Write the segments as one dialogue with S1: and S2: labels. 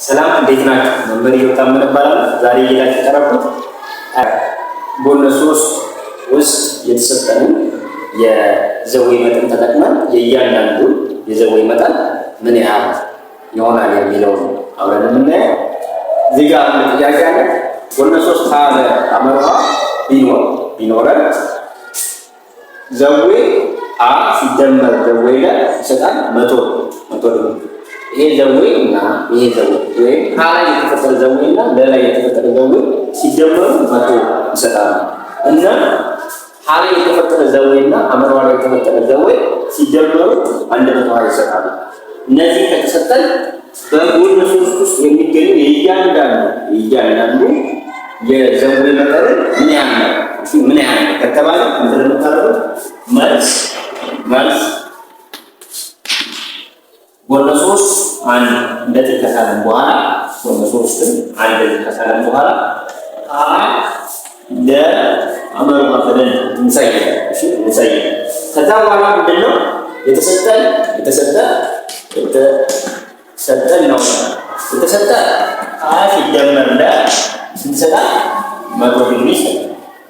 S1: ሰላም፣ እንዴት ናችሁ? መምህር እዮብ ታመነ እባላለሁ። ዛሬ ይዤላችሁ የቀረብኩት ጎነ ሶስት ውስጥ የተሰጠንን የዘዌ መጠን ተጠቅመን የእያንዳንዱ የዘዌ መጠን ምን ያህል ይሆናል የሚለውን አብረን የምናየው። እዚህ ጋር አንድ ጥያቄ አለ። ጎነ ሶስት ሀ ለ ሐመሩ ሐ ቢኖረን ዘዌ ሀ ሲደመር ዘዌ ለ ይሰጣል 100 100 ዲግሪ። ይሄ ዘዌ እና ይሄ ዘዌ ወይም ሀ ላይ የተፈጠረ ዘዌ እና ለ ላይ የተፈጠረ ዘዌ ሲደመሩ 100 ይሰጣሉ እና ሀ ላይ የተፈጠረ ዘዌ እና ሐመሩ ሐ ላይ የተፈጠረ ዘዌ ሲደመሩ 120 ይሰጣሉ። እነዚህ ከተሰጠን በጎን ሶስት ውስጥ የሚገኙ የእያንዳንዱ የዘዌ መጠን ምን ያህል ነው? ምን ያህል ነው ከተባለ ምንድን ነው የምታደርጉት? መልስ ጎነ ሶስት አንድ እንደዚህ ከሳለን በኋላ፣ ጎነ ሶስትን አንድ እንደዚህ ከሳለን በኋላ ሀ ለ ሐመሩ ሐ ብለን እንሰይም። እሺ፣ እንሰይም። ከዛ በኋላ ምንድነው የተሰጠን ነው የተሰጠ ሀ ሲደመር ለ ስንት ይሰጣል? 100 ዲግሪ ይሰጣል።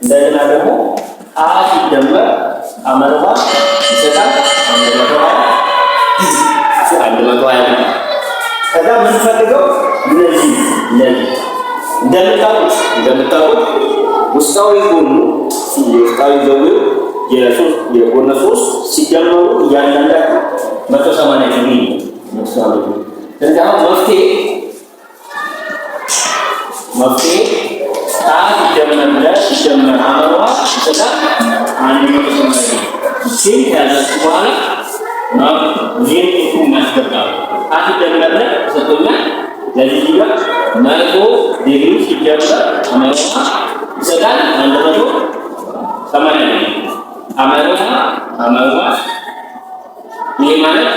S1: እንደገና ደግሞ ሀ ሲደመር ሐመሩ ሐ ይሰጣል 120 ዲግሪ፣ 120 ዲግሪ። ከዛ የምንፈልገው እነዚህ እንደምታውቁት ውስጣዊ ጎኑ ውስጣዊ ዘዌው የሶስት የጎነ ሶስት ሲደመሩ እያንዳንዳቸው 180 ዲግሪ ነው። 180 ዲግሪ። ስለዚህ አሁን መፍትሄ ሀ ሲደመር ለ ሲደመር ሐመሩ ሐ ይሰጣል 180 ዲግሪ። ይህን ከያዛችሁ በኋላ ዜሮ ቁጥሩ ማስገባት። ሀ ሲደመር ለ ተሰጥቶኛል። ለዚህ ጋር 100 ዲግሪ ሲደመር ሐመሩ ሐ ይሰጣል 180 ዲግሪ። ሐመሩ ሐ ሐመሩ ሐ ይሄ ማለት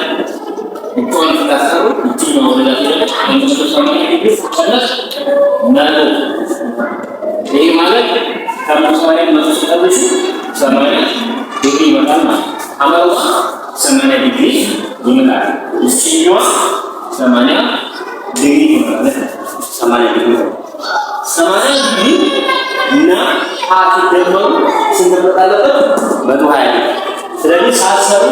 S1: ብቻዋን ስታሰሩ ይችኛው ወደዛ ሲደረግ 180 ዲግሪ ሲቀነስ 100፣ ይሄ ማለት ከ180 100 ሲቀንሱ 80 ዲግሪ ይመጣል ማለት ነው። ሐመሩ ሐ 80 ዲግሪ ይመጣል። ይችኛዋ 80 ዲግሪ ይመጣል። 80 ዲግሪ፣ 80 ዲግሪ እና ሀ ሲደመሩ ስንት መምጣት አለበት? 120 ዲግሪ። ስለዚህ ሳትሰሩ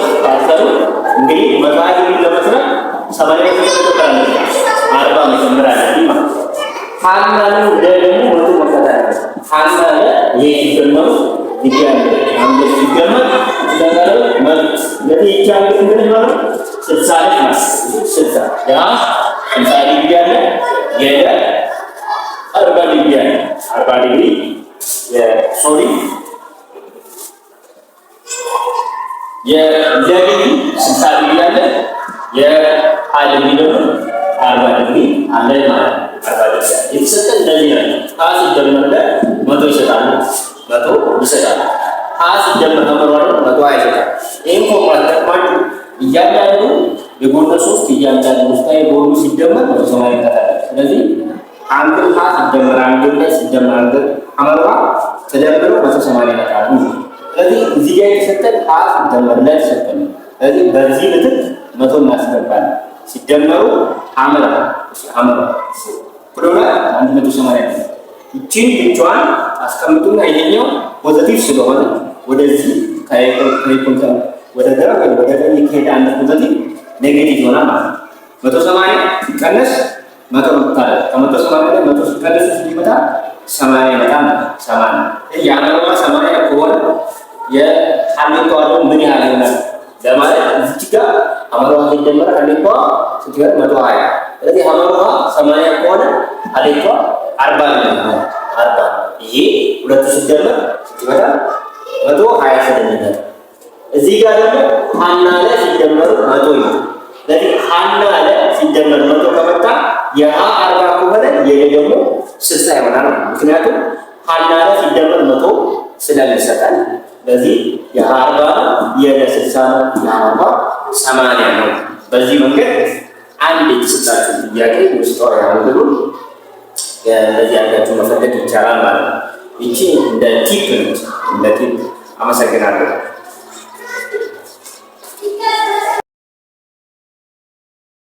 S1: እንግዲህ 120 ዲግሪ ለመስራት 80 መጨመር አለብን፣ 40 መጨመር አለብን ማለት ነው። ሀና ለ ደግሞ 100 መምጣት አለበት። ሀና ለ ይሄ ሲደመሩ ዲግሪ አለ angle ሲደመር ስለታለ 100። ስለዚህ ይቺ angle ስንት ነች ማለት ነው? 60 ነች ማለት ነው። 60 ያ 60 ዲግሪ አለ፣ የለ 40 ዲግሪ አለ፣ 40 ዲግሪ፣ sorry፣ የለዲግሪ 60 ዲግሪ አለ፣ የሀ ዲግሪ ደግሞ 40 ዲግሪ አለ ማለት ነው። 40 ዲግሪ የተሰጠን እንደዚህ ነው። ሀ ሲደመር ለ 100 ይሰጣሉ፣ 100 ይሰጣሉ። ሀ ሲደመር ሐመሩ ሐ ደግሞ 120 ይሰጣል። ይህን ፎርሙላ ተጠቅማችሁ እያንዳንዱ የጎነ ሶስት እያንዳንዱ ውስጣዊ ጎኑ ሲደመር 180 ይመጣል። ስለዚህ angle ሀ ሲደመር angle ለ ሲደመር angle ሐመሩ ሐ ተደምረው 180 ይመጣሉ። ስለዚህ እዚህ ጋር የተሰጠን ሀ ሲደመር ለ ተሰጠን። ስለዚህ በዚህ ምትክ 100 እናስገባለን። ሲደመሩ ሐመሩ ሐ እኩል ይሆናል 180 ነው። ይቺን ብቻዋን አስቀምጡና ይሄኛው positive ስለሆነ ወደዚህ ከኢኮንታ ወደ ግራ ወይ ወደ ቀኝ ከሄደ አንድ positive negative ይሆናል ማለት ነው። 180 ሲቀነስ 100 መጣለ። ከ180 ላይ 100 ሲቀነስ ስንት ይመጣል? 80 ይመጣል ማለት ነው። 80 የሐመሩ ሐ 80 ከሆነ የሀሌታዋ ደግሞ ምን ያህል ይሆናል ለማለት እዚህ ጋር ሐመሩ ሐ ሲደመር ሀሌታዋ ስንት ይሆናል? 120። ስለዚህ ሐመሩ ሐ 80 ከሆነ ሀሌታዋ 40 ነው። 40 ይሄ ሁለቱ ሲደመር ስንት ይመጣል? 120 ስለሚመጣ። እዚህ ጋር ደግሞ ሀና ለ ሲደመሩ 100 ይመጣል። ስለዚህ ሀና ለ ሲደመር 100 ከመጣ የሀ 40 ከሆነ የለ ደግሞ 60 ይሆናል። ምክንያቱም ሀና ለ ሲደመር 100 ስለሚሰጠን ስለዚህ የሀ 40 ነው፣ የለ 60 ነው፣ የሐመሩ ሐ 80 ነው። በዚህ መንገድ አንድ የተሰጣችሁ ጥያቄ ውስጣዊ angle ኡን እንደዚህ አድርጋችሁ መፈለግ ይቻላል ማለት ነው። ይቺ እንደ tip ነች፣ እንደ tip። አመሰግናለሁ።